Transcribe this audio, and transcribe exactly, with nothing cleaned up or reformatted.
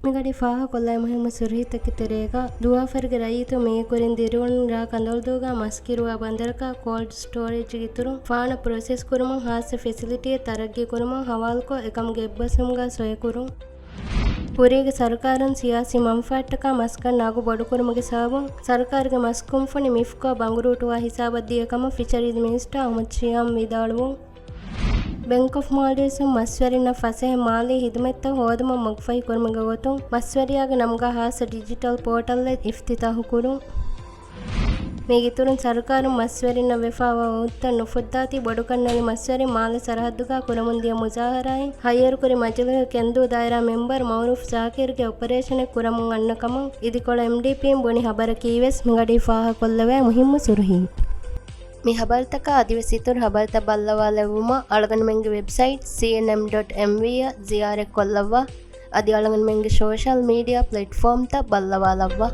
މިގަޑި ފާހަގަކޮށްލާ މުހިއްމު ސުރުހީތަކެއް ތެރޭގަ، ދުވާފަރުގެ ރައްޔިތުން މިއިކުރިން ދިރިއުޅުނު ރ. ކަނދޮޅުދޫގަ މަސްކިރުވާ ބަނދަރަކަށް ކޯލްޑް ސްޓޯރޭޖްގެ އިތުރުން ފާނަ ޕްރޮސެސް ކުރުމަށް ހާއްސަ ފެސިލިޓީއެއް ތަރައްގީ ކުރުމަށް ހަވާލުކޮށް، އެކަމުގެ އެއްބަސްވުމުގަ ސޮއެކުރުން. ކުރީގެ ސަރުކާރުން ސިޔާސީ މަންފާއަށްޓަކާ މަސްގަނޑު އަގު ބޮޑުކުރުމުގެ ސަބަބުން ސަރުކާރުގެ މަސްކުންފުނި މިފްކޯ ބަނގުރޫޓުވާ ހިސާބަށް ދިޔަ ކަމަށް ފިޝަރީޒް މިނިސްޓާ އަހުމަދު ޝިޔާމް ވިދާޅުވުން. ބެންކް އޮފް މޯލްޑިވްސްއިން މަސްވެރިންނަށް ފަސޭހަ މާލީ ހިދުމަތްތައް ހޯދުމަށް މަގުފަހި ކުރުމުގެ ގޮތުން މަސްވެރިޔާގެ ނަމުގަ ހާއްސަ ޑިޖިޓަލް ޕޯޓަލްއެއް އިފްތިތާހު ކުރުން. މީގެ އިތުރުން ސަރުކާރުން މަސްވެރިންނަށް ވެފާވާ ވައުދުތައް ނުފުއްދާތީ ބޮޑުކަންނެޅި މަސްވެރިން މާލެ ސަރަހައްދުގަ ކުރަމުންދިޔަ މުޒާހަރާއިން ހައްޔަރުކުރި މަޖިލީހުގެ ކެންދޫ ދާއިރާ މެމްބަރު މައުރޫފް ޒާކިރްގެ އޮޕަރޭޝަނެއް ކުރަމުން އަންނަ ކަމަށް އިދިކޮޅު އެމްޑީޕީން ބުނި ހަބަރަކީވެސް މިގަޑީ ފާހަގަކޮށްލެވޭ މުހިއްމު ސުރުހީ. މި ހަބަރުތަކާ އަދިވެސް އިތުރު ހަބަރުތައް ބައްލަވާލެއްވުމަށް އަޅުގަނޑުމެންގެ ވެބްސައިޓް ސީއެންއެމް ޑޮޓް އެމްވީ އަށް ޒިޔާރަތްކޮށްލައްވާ. އަދި އަޅުގަނޑުމެންގެ ސޯޝަލް މީޑިއާ ޕްލެޓްފޯމްތައް ބައްލަވާލައްވާ.